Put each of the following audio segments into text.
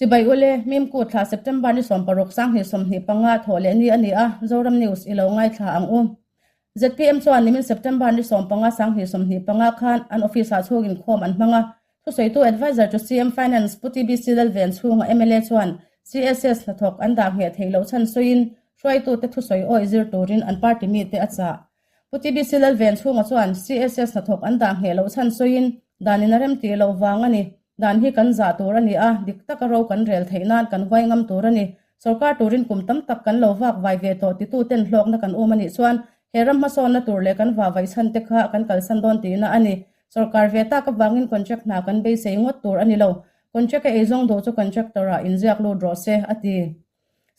Chibai ule, Mimku thla September ni 16 2025 thawh leh ni a ni a, Zoram News i lo ngaithla ang u. ZPM chuan nimin September ni 15 2025 khan an office-ah chhung inkhawm an hmang a, Thusawitu Adviser to CM Finance Pu TBC Lalven chhunga mla chuan CSS hnathawk an dah ngheh theih loh chhan sawiin hruaitute thusawi awih zir turin an party mite a chah. Pu TBC Lalven chhunga chuan CSS hnathawk an dah ngheh loh chhan sawiin danin a rem tih loh vang a ni. Dan hi kan zah tur a ni a, dik taka ro kan rel theih nan kan huai ngam tur a ni. Sorkar turin kum tam tak kan lo vak vai ve tawh tituten hlawkna kan um a nih chuan he ram hmasawnna tur leh kan vah vaih chhan te kha kan kalsan dawn tihna a ni. Sorkar ve tak avangin contract hna kan beisei ngawt tur a ni lo. Contract a eizawng duh chu contractor-ah inziak lut rawh se, a ti.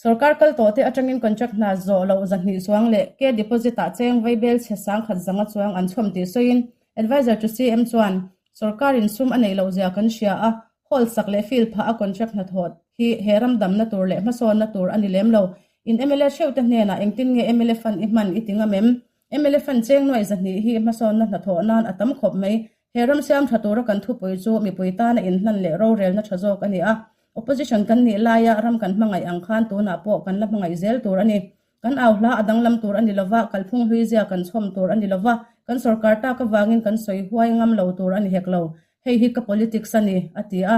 Sorkar kal tawhte atangin contract hna zawh loh zahnih chuang leh ke deposit-ah cheng vaibel chhe sangkhat zanga chuang an chhawm tih sawiin Adviser to CM chuan, Sorkarin sum a neih loh zia kan hria a, hall sak leh field phah a contract hnathawh hi he ram damna tur leh hmasawnna tur a ni lem lo. In mla hreuhte hnenah engtin nge mla fund i hman i ti ngam em? Mla fund cheng nuaih zahnih hi hmasawnna hnathawh nan a tam khawp mai. He ram siam tha tura kan thupui chu mipui tana inhlan leh rorelna tha zawk a ni a. Opposition kan nih laia ram kan hmangaih ang khan tunah pawh kan la hmangaih zel tur a ni. Kan au hla a danglam tur a ni lova, kalphung hluizia kan chhawm tur a ni lova, kan sorkar tak avangin kan sawi huai ngam lo tur a ni hek lo. Hei hi ka politics a ni, a ti a.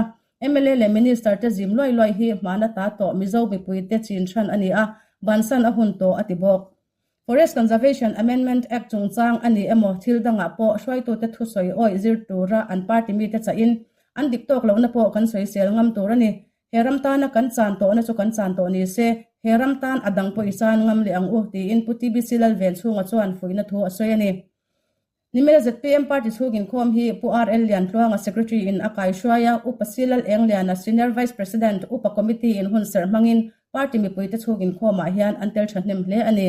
Mla leh Minister te zim luai luai hi hmana ta tawh Mizo mipuite chin hran a ni a, bansan a hun tawh, a ti bawk. Forest Conservation Amendment Act chungchang a ni emaw thil dangah pawh hruaitute thusawi awih zir tura an party mite chahin an dik tawk lohna pawh kan sawisel ngam tur a ni. He ram tana kan chan tawhna chu kan chan tawh ni se, he ram tan a dang pawh i chan ngam leh ang u, tiin Pu TBC Lalvenchhunga chuan fuihna thu a sawi a ni. Nimela zpm party chhung inkhawm hi Pu RL Liantluanga Secretary in a kaihruai a, Upa C Lal Engliana Senior Vice President, Upa Committee in hun serh hmangin party mipuite chhung inkhawmah hian an tel thahnem hle a ni.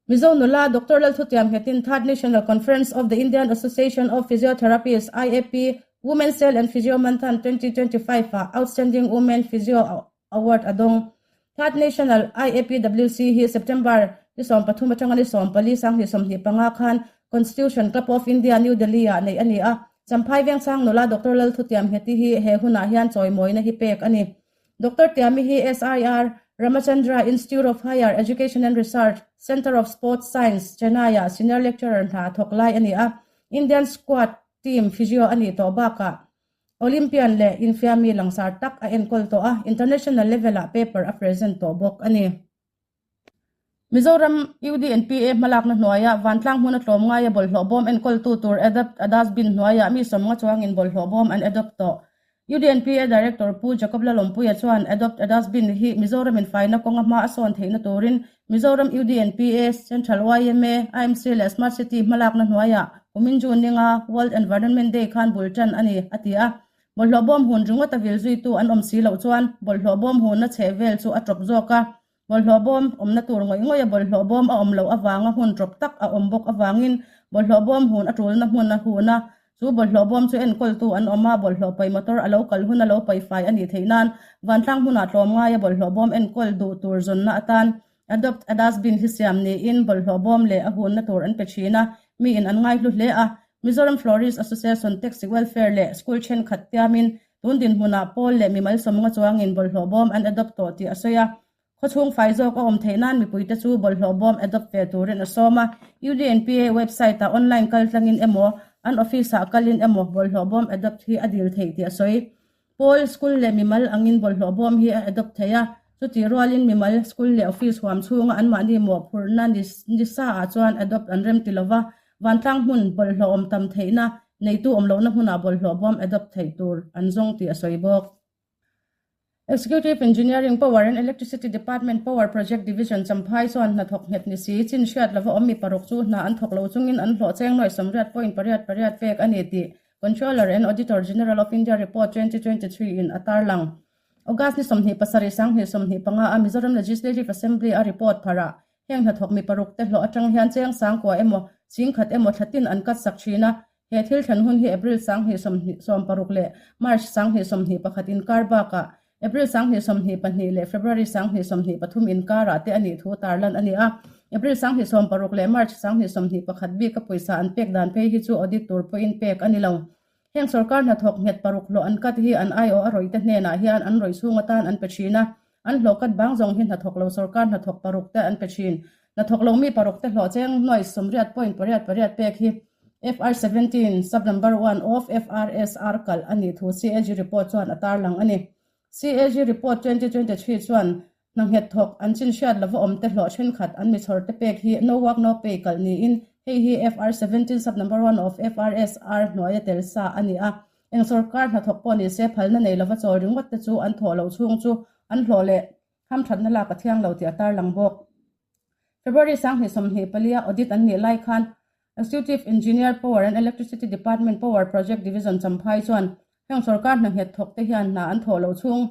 Mizo nula Doctor Lalthutiam nghetin Third National Conference of the Indian Association of Physiotherapists, IAP, Women Cell and Physio Manthan 2025 ah Outstanding Women Physio Award a dawng. Third National IAPWC hi September ni 13 atanga ni 14 2025 khan Constitution Club of India, New Delhi-ah neih a ni a. Champhai Vengsang nula Doctor Lalthutiam Ngheti hi he hunah hian chawimawina hi pek a ni. Doctor Tiami hi SIR, Ramachandra Institute of Higher Education and Research, Centre of Sports Science, Chennai-ah Senior Lecturer hna thawk lai a ni a. Indian Squad Team Physio a nih tawh bakah Olympian leh infiami langsar tak a enkawl tawh a, international level-ah paper a present tawh bawk a ni. Mizoram UDNPA hmalakna hnuaia vantlang hmun a tlawm ngaia bawlhhlawh bawm enkawltu tur Adopt a Dustbin hnuaiah mi sawmnga chuangin bawlhhlawh bawm an adopt tawh. UDNPA Director Pu Jacob Lalawmpuia chuan Adopt a Dustbin hi Mizoramin faina kawnga hma a sawn theihna turin Mizoram UDNPA, Central yma, IMC leh Smart City hmalakna hnuaiah kumin June ninga World Environment Day khan bul tan a ni, a ti a. Bawlhhlawh bawm hun ringawt a vil zuitu an awm si loh chuan bawlhhlawh bawm hunna chheh vel chu a tawp zawk a. Bawlhhlawh bawm awmna tur ngawih ngawih a bawlhhlawh bawm a awm loh avanga hun tawp tak a awm bawk avangin bawlhhlawh bawm hun a tulna hmun a hun a. Chu bawlhhlawh bawm chu enkawltu an awm a, bawlhhlawh pai motor a lo kal hun a lo pai fai a nih theih nan vantlang hmunah tlawm ngaia bawlhhlawh bawm enkawl duh tur zawnna atan Adopt a Dustbin hi siam niin bawlhhlawh bawm leh a hunna tur an pe thin a, miin an ngaihlu hle a. Mizoram Florist Association, Taxi Welfare leh School thenkhat tiamin tun dinhmunah pawl leh mimal sawmnga chuangin bawlhhlawh bawm an adopt tawh tih a sawi a. Khawchhung fai zawk a awm theih nan mipuite chu bawlhhlawh bawm adopt ve turin a sawm a. UDNPA website-ah online kal tlangin emaw, an office-ah kalin emaw bawlhhlawh bawm adopt hi a dil theih tih a sawi. Pawl, school leh mimal angin bawlhhlawh bawm hi a adopt thei a. Chutih rualin mimal, school leh office huam chhunga anmahni mawhphurhna ni saah chuan adopt an rem ti lova, vantlang hmun bawlhhlawh awm tam theihna neitu awm lohna hmunah bawlhhlawh bawm adopt theih tur an zawng tih a sawi bawk. Executive Engineering, Power and Electricity Department Power Project Division Champhai chuan hnathawk nghet ni si, chin hriat lova awm mi paruk chu hna an thawk lo chungin an hlawh cheng nuaih 80.88 pek a ni tih Controller and Auditor General of India Report 2023 in a tarlang. August ni 27 2025 a Mizoram Legislative Assembly a report pharah heng hnathawk mi paruk te hlawh atang hian cheng sangkua emaw chingkhat emaw thlatin an cut sak thin a, He thil thlen hun hi April 2026 leh March 2021 inkar bakah April 2022 leh February 2023 inkarah te a nih thu tarlan a ni a. April 2016 leh March 2021 bika pawisa an pek dan phei hi chu audit tur pawhin pek a ni lo. Heng sorkar hnathawk nghet paruk hlawh an kat hi an aiawh a rawihte hnenah hian an rawih chhung atan an pe thin a, an hlawh kat bang zawng hi hnathawk lo sorkar hnathawk paruk te an pe thin. Hnathawk lo mi paruk te hlawh cheng nuai sawmriat point pariat pariat pek hi FR 17, sub number one of FRSR kalh a nih thu CAG report chuan a tarlang a ni. CAG report 2023 chuan Hna nghet thawk an chin hriat lova awmte hlawh thenkhat an mi chhawrte pek hi no work no pay kalh niin hei hi FR 17 sub number one of FRSR hnuaia tel sa a ni a. Eng sorkar hnathawk pawh ni se phalna nei lova chawl ringawt te chu an thawh loh chhung chu an hlawh leh hamthatna lak a thiang lo tih a tarlang bawk. February 2024 a audit an nih lai khan Executive Engineer Power and Electricity Department Power Project Division Champhai chuan heng sorkar hna nghet thawk te hian hna an thawh loh chhung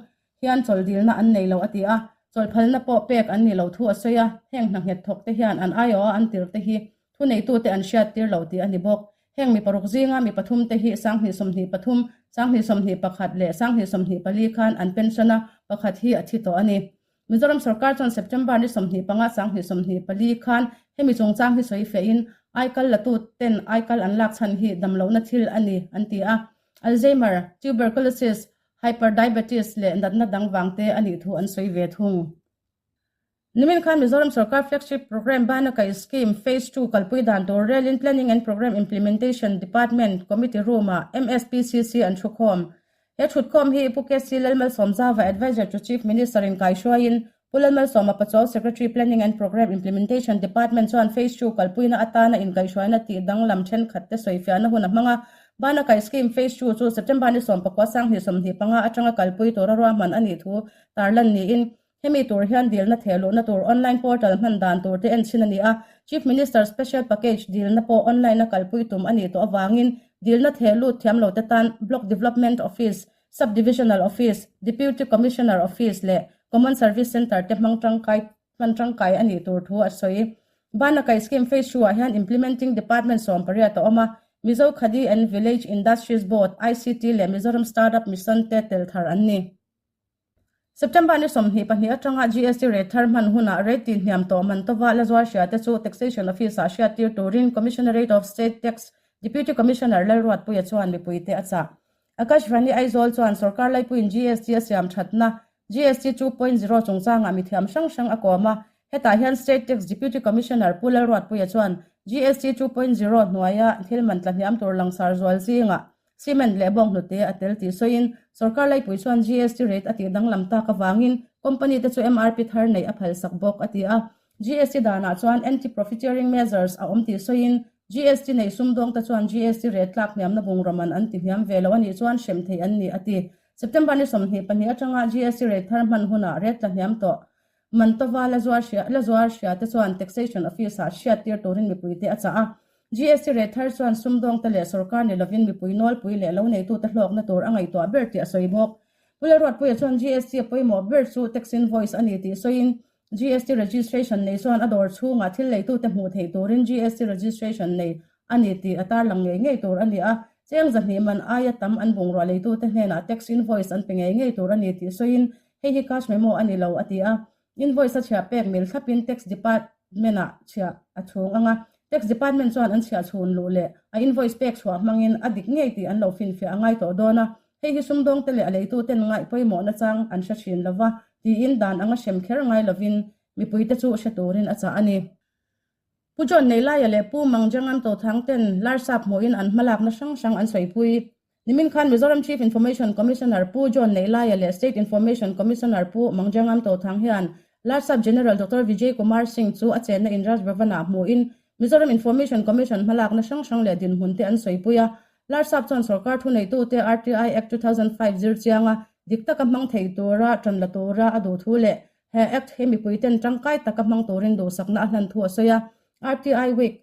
hian chawlh dilna an nei lo a ti a, chawlh phalna pawh pek an ni lo thu a sawi a, heng hna nghet thawk te hian an aiawha an tir te hi thuneitute an hriat tir lo tih a ni bawk. Heng mi paruk zinga mi pathum te hi 2023, 2021 leh 2024 khan an pension a, pakhat hi a thi tawh a ni. Mizoram sorkar chuan September ni 25, 2024 khan hemi chungchang hi sawi fehin aikal latu ten aikal an lak chhan hi damlohna thil a ni an ti a, Alzheimer, Tuberculosis, Hyperdiabetes leh natna dang vang te a nih thu an sawi ve thung. Nimin khan Mizoram sorkar flagship programme Bana Kaih Scheme Phase Two kalpui dan tur relin Planning and Programme Implementation Department Committee Room-ah MSPCC an thukhawm. He thutkhawm hi Pu KC Lalmalsawmzava Adviser to Chief Minister in kaihruaiin Pu Lalmalsawma Pachuau Secretary Planning and Programme Implementation Department chuan Phase Two kalpuina atana inkaihhruaina tih danglam thenkhat te sawifiahna hun a hmang a. Bana Kaih Scheme Phase Two chu September ni 19 2025 atanga kalpui tura ruahman a nih thu tarlan niin hemi tur hian dilna thehluhna tur online portal hman dan tur te enchhin a ni a. Chief Minister Special Package dilna pawh online a kalpui tum a nih tawh avangin dilna thehlut thiam lo te tan Block Development Office Sub-Divisional Office, Deputy Commissioner Office leh Common Service Centre te hmang tangkai hman tangkai a nih tur thu a sawi. Bana Kai Scheme Phase Two ah hian Implementing Department 18 a awm a, Mizo Khadi and Village Industries Board, ICT leh Mizoram Startup Mission te tel thar an ni. September ni 22 atanga GST rate thar hman hunah rate tih hniam tawh man tova la zuar hria te chu Taxation Office ah hriat tir turin Commissionerate of State Tax Deputy Commissioner Lalruatpuia chuan mipuite a chah. Akashvani Aizawl chuan sorkar laipuiin GST a siam thatna GST 2.0 chungchangah mithiam hrang hrang a kawm a, hetah hian State Tax Deputy Commissioner Pu Lalruatpuia chuan GST 2.0 hnuaia thil man tla hniam tur langsar zual zingah cement leh bawnghnute a tel tih sawiin sorkar laipui chuan GST rate a tih danglam tak avangin company te chu MRP thar neih a phalsak bawk a ti a. GST danah chuan anti-profiteering measures a awm tih sawiin GST nei sumdawng te chuan GST rate tlak hniamna bungraw man an ti hniam ve lo a nih chuan hrem theih an ni, a ti. September ni 22 atanga GST rate thar hman hunah rate tla hniam tawh man tova la zuar hria la zuar hria te chuan Taxation Office ah hriat tir turin mipuite a chah a. GST rate thar chuan sumdawng te leh sorkar ni lovin mipui nawlpui leh lo neitute hlawkna tur a ngaihtuah ber tih a sawi bawk. Pu Lalruatpuia chuan GST a pawimawh ber chu tax invoice a ni tih sawiin GST registration nei chuan a dawr chhungah thil leitute hmuh theih turin GST registration nei a ni tih a tarlang ngei ngei tur a ni a, cheng zahnih man aia tam an bungrua leitute hnenah tax invoice an pe ngei ngei tur a ni tih sawiin hei hi cash memo a ni lo a ti a. Invoice a chhiah pek mil thlapin tax department-ah chhiah a chhung ang a, tax department chuan an chhiah chhun luh leh a invoice pek chhuah hmangin a dik ngei tih an lo finfiah a ngai tawh dawn a. Hei hi sumdawngte leh a leituten ngaih pawimawhna chang an hre thin lo va, tiin dan anga hrem kher ngai lovin mipuite chu hre turin a chah a ni. Pu John Neilaia leh Pu Mangjangan Tothang ten Larsap hmuhin an hmalakna hrang hrang an sawipui. Nimin khan Mizoram Chief Information Commissioner Pu John Neilaia leh State Information Commissioner Pu Mangjangan Tothang hian Larsap General Doctor Vijay Kumar Singh chu a chenna in Raj Bhavan-ah hmuhin Mizoram Information Commission hmalakna hrang hrang leh dinhmun te an sawipui a, Larsap chuan sorkar thuneitute RTI Act 2005 zir chianga dik taka hmang thei tura tan la tura a duh thu leh he Act hi mipuiten tangkai taka hmang turin duhsakna a hlan thu a sawi a. RTI Week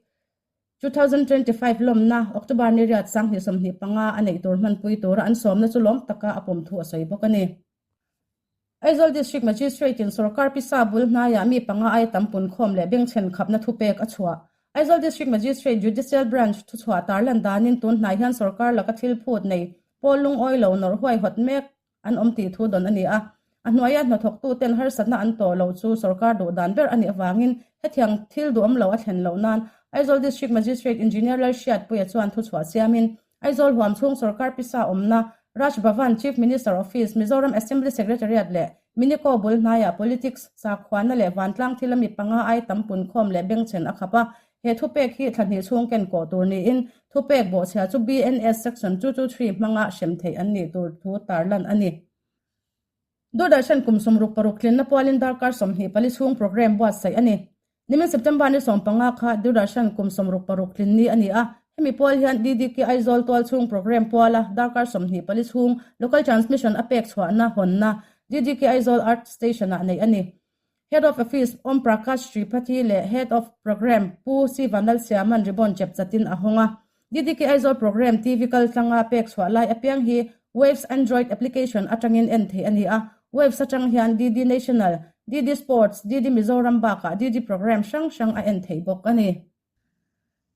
2025 lawmna October ni riat 2025 a neih tur hmanpui tura an sawmna chu lawm taka a pawm thu a sawi bawk a ni. Aizawl District Magistrate in sorkar pisa bul hnaiah mi panga aia tam punkhawm leh bengchhen khapna thupek a chhuah. Aizawl District Magistrate Judicial Branch thuchhuah tarlan danin tun hnai hian sorkar laka thil phut nei pawl lungawi lo nawrh huaihawt mek an awm tih thu dawn a ni a. A hnuaia hnathawktuten harsatna an tawh loh chu sorkar duh dan ber a nih avangin hetiang thil duhawm lo a thlen loh nan Aizawl District Magistrate Engineer Lalhriatpuia chuan thuchhuah siamin Aizawl huam chhung sorkar pisa awmna Raj Bhavan, Chief Minister Office, Mizoram Assembly Secretariat leh Minico bul hnaiah politics, sakhuana leh vantlang thil a mi panga ai tam punkhawm leh bengchhen a khap a. He thupek hi thla hnih chhung ken kawh tur niin thupek bawhchhia chu BNS Section 223 hmanga hrem theih an nih tur thu tarlan a ni. Doordarshan kum 66 tlinna pualin darkar 24 chhung programme buatsaih a ni. Nimin September ni 15 kha Doordarshan kum 66 tlin ni a ni a, hemi pual hian DDK Aizawl tual chhung programme puala darkar 24 chhung local transmission a pek chhuahna hawnna DDK Aizawl Art Station-ah neih a ni. Head of Office Om Prakash Tripathi leh Head of Programme Pu C Vanlalsiama'n ribbon chep chatin a hawng a. DDK Aizawl Programme TV kal tlanga pek chhuah lai apiang hi Waves Android application atangin en theih a ni a. Waves atang hian DD National, DD Sports, DD Mizoram bakah DD Programme hrang hrang a en theih bawk a ni.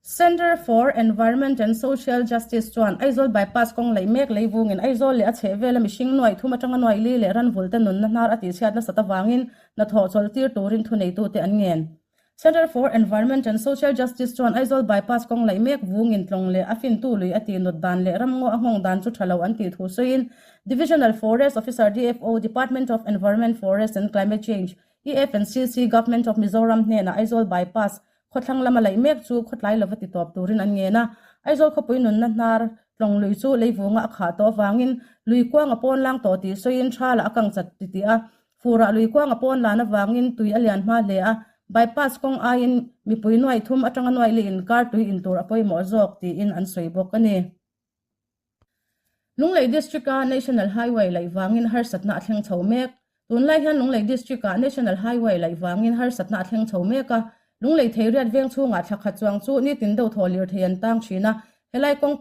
Centre for Environment and Social Justice chuan Aizawl Bypass kawng laih mek lei vungin Aizawl leh a chhehvela mihring nuaih thum atanga nuaih li leh ranvul te nunna hnar a tihchhiat nasat avangin hnathawh chawlh tir turin thuneitute an ngen. Centre for Environment and Social Justice chuan Aizawl Bypass kawng laih mek vungin tlawng leh a fintu lui a tihnawt dan leh ramngaw a nghawng dan chu tha lo an tih thu sawiin Divisional Forest Officer, DFO, Department of Environment, Forest and Climate Change, EFNCC, Government of Mizoram hnenah Aizawl Bypass Khawthlang lama laih mek chu khawtlai lova ti tawp turin an ngen a. Aizawl khawpui nunna hnar tlawng lui chu leivunga a khah tawh avangin lui kuang a pawn lang tawh tih sawiin thalah a kang chat ti tih a. Furah lui kuang a pawn lan avangin tui a lian hma hle a, bypass kawng aiin mipui nuaih thum atanga nuaih li inkar tui in tur a pawimawh zawk tiin an sawi bawk a ni. Lunglei District-a National Highway laih vangin harsatna a thleng chho mek. Tunlai hian Lunglei District-ah National Highway laih vangin harsatna a thleng chho mek a. Lunglei Theiriat veng chhungah thla khat chuang chu nitin deuh thaw lirthei an tang thin a. Helai kawng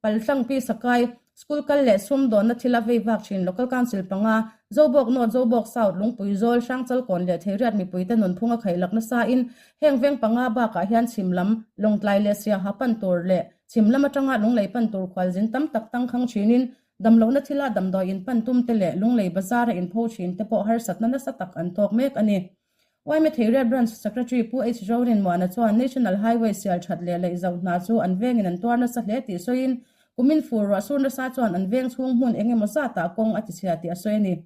paltlang Pi Sakai School kal leh sumdawnna thil a vei vak thin Local Council panga, Zobawk North, Zobawk South, Lungpui Zawl, Hrangchalkawn leh Theiriat mipuite nunphung a khaih nasain heng veng panga bakah hian chhim lam, Lawngtlai leh Siaha pan tur leh Chhim lam atanga Lunglei pan tur khualzin tam tak tangkhang thinin, damlohna thila damdawi in pan tum te leh Lunglei bazara in pho thin te pawh harsatna nasa tak an tawk mek a ni. YMA Theiriat Branch Secretary Pu H. Rorin Muana chuan National Highway sial that leh laih zoh hna chu an vengin an tuar nasa hle tih sawiin, kumin fur ruah sur nasa chuan an veng chhung hmun eng emaw zatah kawng a tichhia tih a sawi a ni.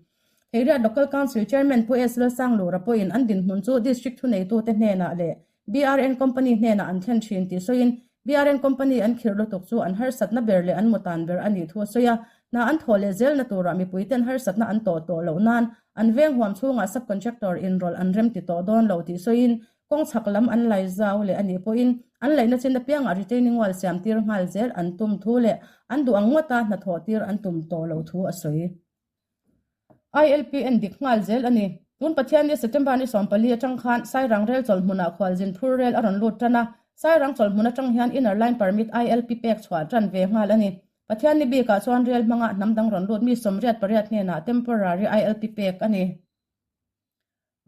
Theiriat Local Council Chairman Pu S. Lalsanglura pawhin an dinhmun chu District thuneitute hnenah leh BRN Company hnenah an thlen thin tih sawiin, BRN Company an khirh lutuk chu an harsatna ber leh an mutan ber a nih thu a sawi a. Hna an thawh leh zelna turah mipuiten harsatna an tawh tawh loh nan an veng huam chhungah sub-contractor inrawlh an rem ti tawh dawn lo tih sawiin, kawng chhak lam an lai zau leh a nih pawhin an laihna chin apiangah retaining wall siam tir nghal zel an tum thu leh an duh ang ngawta hnathawh tir an tum tawh loh thu a sawi. ILP en dik nghal zel a ni. Tun Pathian ni September ni 14 atang khan Sairang rel chawlhmunah khualzin phur rel a rawn lut tan a, Sairang chawlhmun atang hian Inner Line Permit ILP pek chhuah tan ve nghal a ni. Pathian ni bikah chuan rel hmanga hnam dang rawn lut mi 88 hnenah temporary ILP pek a ni.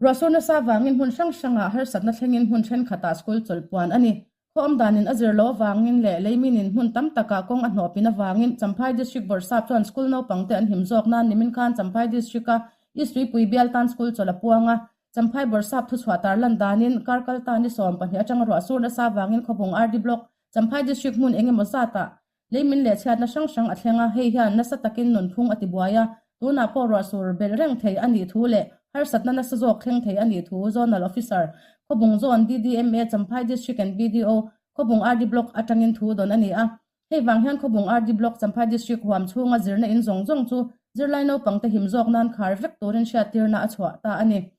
Ruahsur nasa vangin hmun hrang hrangah harsatna thlengin hmun thenkhatah school chawlh puan a ni. Khaw awmdanin a zir loh avangin leh leiminin hmun tam takah kawng a hnawhpin avangin Champhai District Bawrhsap chuan school naupangte an him zawk nan nimin khan Champhai District-a East Tuipui bial tan school chawlh a puang a. Champhai Bawrhsap thuchhuah tarlan danin kar kal ta ni 12 atanga ruahsur nasa avangin Khawbung RD Block, Champhai District hmun engemaw zatah Leimin leh chhiatna hrang hrang a thleng a, hei hian nasa takin nunphung a tibuai a, tunah pawh ruahsur belh reng thei a nih thu leh harsatna nasa zawk thleng thei a nih thu Zonal Officer, Khawbung Zone, DDMA, Champhai District and BDO, Khawbung RD Block atangin thu dawn a ni a. Hei vang hian Khawbung RD Block, Champhai District huam chhunga zirna in zawng zawng chu zirlai naupangte him zawk nan khar vek turin hriattirna a chhuah ta a ni.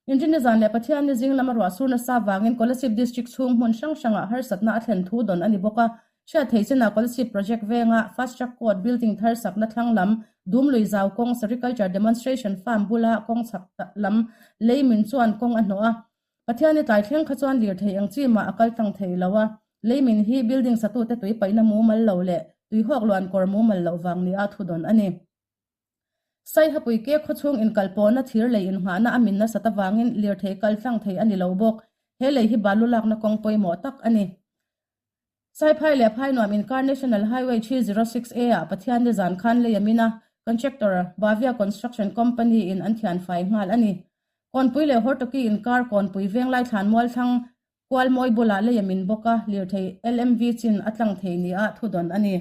Inrinni zan leh Pathianni zing lama ruah sur nasa vangin Kolasib District chhung hmun hrang hrangah harsatna a thlen thu dawn a ni bawk a. Hriat theih chinah Kolasib Project venga Fast Track Court building thar sakna thlang lam Dumlui zau kawng Sericulture Demonstration Farm bula kawng chhak lam lei min chuan kawng a hnawh a. Pathianni tlai thleng kha chuan lirthei eng chi mah a kal tlang thei lo a. Lei min hi building satute tui paihna mumal lo leh tuihawk luan kawr mumal loh vang nia thu dawn a ni. Saihapui ke khawchhung inkalpawhna thir lei inngahna a min nasat avangin lirthei kal tlang thei a ni lo bawk. He lei hi balu lakna kawng pawimawh tak a ni. Saiphai leh Phainuam inkar National Highway 306A ah Pathian ni zan khan lei a min a. Contractor Bhavya Construction Company in an thianfai nghal a ni. Kawnpui leh Hortoki inkar Kawnpui Venglai Thlanmual thlang Kualmawi bulah lei a min bawk a, lirthei LMV chin a tlang thei nia thudawn a ni.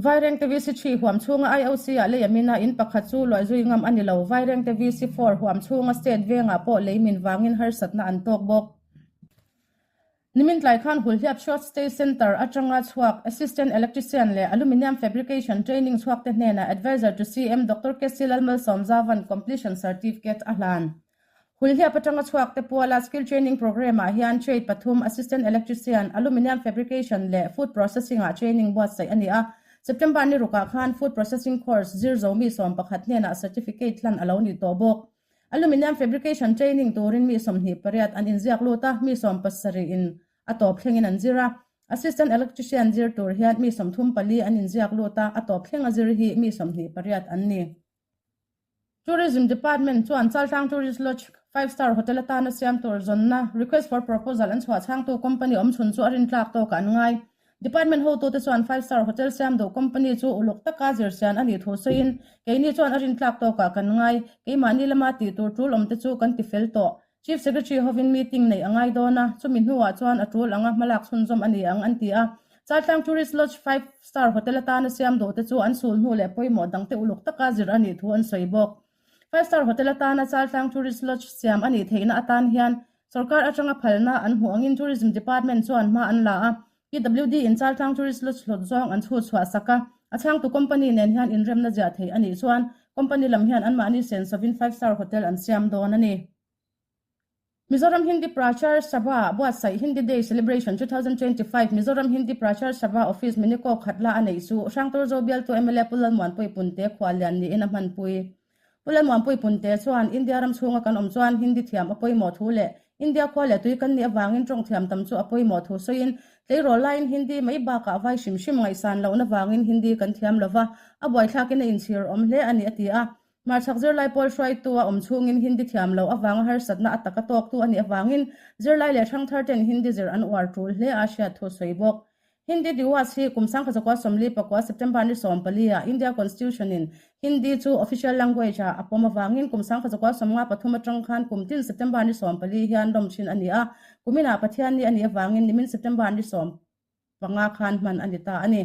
Vairengte VC3 huam chhunga IOC-ah lei a min a, in pakhat chu luaih zui ngam a ni lo. Vairengte VC4 huam chhunga state vengah pawh lei min vangin harsatna an tawk bawk. Nimin tlai khan Hulhliap Short Stay Centre atanga chhuak Assistant Electrician leh Aluminium Fabrication Training chhuakte hnenah Adviser to CM Doctor KC Lalmalsawmzavan Completion Certificate a hlan. Hulhliap atanga chhuak te puala Skill Training Programme ah hian Trade pathum, Assistant Electrician, Aluminium Fabrication leh Food Processing ah training buatsaih a ni a. September ni rukah khan Food Processing Course zir zo mi 11 hnenah Certificate hlan a lo ni tawh bawk. Aluminium Fabrication Training turin mi 28 an inziak lut a, mi 70 in a tawp thlengin an zir a. Assistant Electrician zir tur hian mi 34 an inziak lut a, a tawp thlenga zir hi mi 28 an ni. Tourism Department chuan Chaltlang Tourist Lodge Five Star Hotel atana siam tur zawnna Request for Proposal an chhuah chhangtu company awmchhun chu a rintlak tawkah an ngai. Department hotute chuan Five Star Hotel siam duh company chu uluk taka zirsian a nih thu sawiin, Keini chuan a rintlak tawkah kan ngai. Keimahni lama tih tur tul awmte chu kan ti fel tawh. Chief Secretary hovin meeting neih a ngai dawn a, chumi hnuah chuan a tul anga hmalak chhunzawm a ni ang an ti a. Chaltlang Tourist Lodge Five Star Hotel atana siam duhte chu an sul hnu leh pawimawh dangte uluk taka zir a nih thu an sawi bawk. Five Star Hotel atana Chaltlang Tourist Lodge siam a nih theihna atan hian sorkar atanga phalna an hmuh angin Tourism Department chuan hma an la a, PWD in Chaltlang Tourist Lodge hlawt zawng an chhut chhuah sak a, a chhangtu company nen hian inremna ziah theih a nih chuan company lam hian anmahni sensawin Five Star Hotel an siam dawn a ni. Mizoram Hindi Prachar Sabha buatsaih Hindi Day Celebration 2025 Mizoram Hindi Prachar Sabha Office Miniko Khatla a neih chu Hrangturzo bialtu mla Pu Lalmuanpui Punte khuallian niin a hmanpui. Pu Lalmuanpui Punte chuan India ram chhunga kan awm chuan Hindi thiam a pawimawh thu leh India khua leh tui kan nih avangin tawng thiam tam chu a pawimawh thu sawiin tleirawl laiin Hindi mai bakah vai hrim hrim ngaihsan lohna vangin Hindi kan thiam lova a buaithlakin a inchhir awm hle a ni a ti a. Hmarchhak zirlai pawl hruaitu a awm chhungin Hindi thiam loh avanga harsatna a taka tawktu a nih avangin zirlai leh hrangthar ten Hindi zir an uar tul hle a hriat thu sawi bawk. Hindi Diwas hi kum 1944 September ni 14 ah India Constitution in Hindi chu official language ah a pawm avangin kum 1953 atang khan kum tin September ni 14 hian lawm thin a ni a, kuminah Pathianni a nih avangin nimin September ni 15 khan hman a ni ta a ni.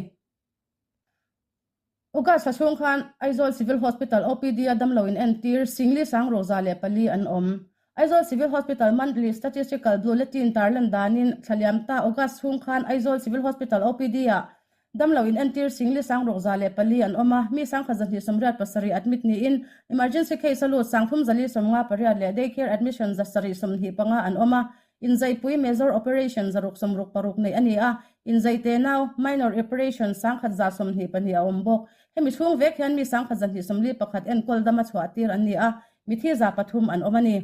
August thla chhung khan Aizawl Civil Hospital OPD a damlo in entir Singli 64 an awm. Aizawl Civil Hospital Monthly Statistical Bulletin tarlan danin thla liam ta August chhung khan Aizawl Civil Hospital OPD ah damlo in entir Singli 64 an awm a, mi 1287 admit niin emergency case a lut 3458 leh day care admission 725 an awm a, Inzaipui Major Operation 666 neih a ni a, inzai tenau, Minor Operation, 1122 a awm bawk. Hemi chhung vek hian mi 1241 enkawl dama chhuah tir an ni a, mithi 300 an awm a ni.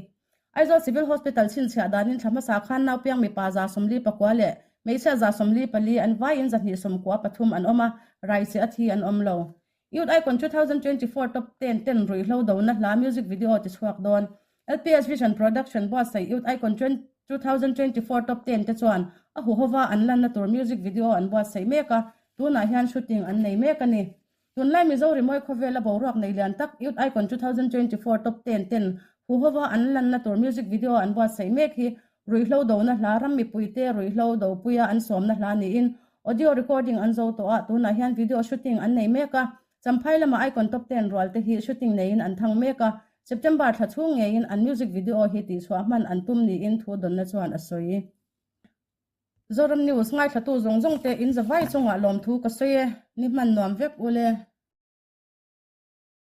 Aizawl Civil Hospital chhinchhiah danin thla hmasa khan naupiang mipa 49 leh hmeichhia 94 an vaiin 293 an awm a, raicheh a thi an awm lo. Youth Icon 2024 Top Ten ten ruihhlo dona hla music video ti chhuak dawn. LPS Vision Production buatsaih Youth Icon 2024 Top Ten te chuan a huhova an lanna tur music video an buatsaih mek a, tunah hian shooting an nei mek a ni. Tunlai Mizo rimawi khawvela boruak nei lian tak Youth Icon 2024 Top Ten ten huhova an lanna tur music video an buatsaih mek hi ruihhlo dona hla ram mipuite ruihhlo dopuia an sawmna hla niin Audio recording an zo tawh a, tunah hian video shooting an nei mek a. Champhai lama Icon Top Ten rual te hi shooting neiin an thang mek a, September thla chhung ngeiin an music video hi tihchhuah hman an tum niin thu dawnna chuan a sawi. Zoram News ngaithlatu zawng zawng te in zavai chungah lawmthu ka sawi e, ni hman nuam vek ule.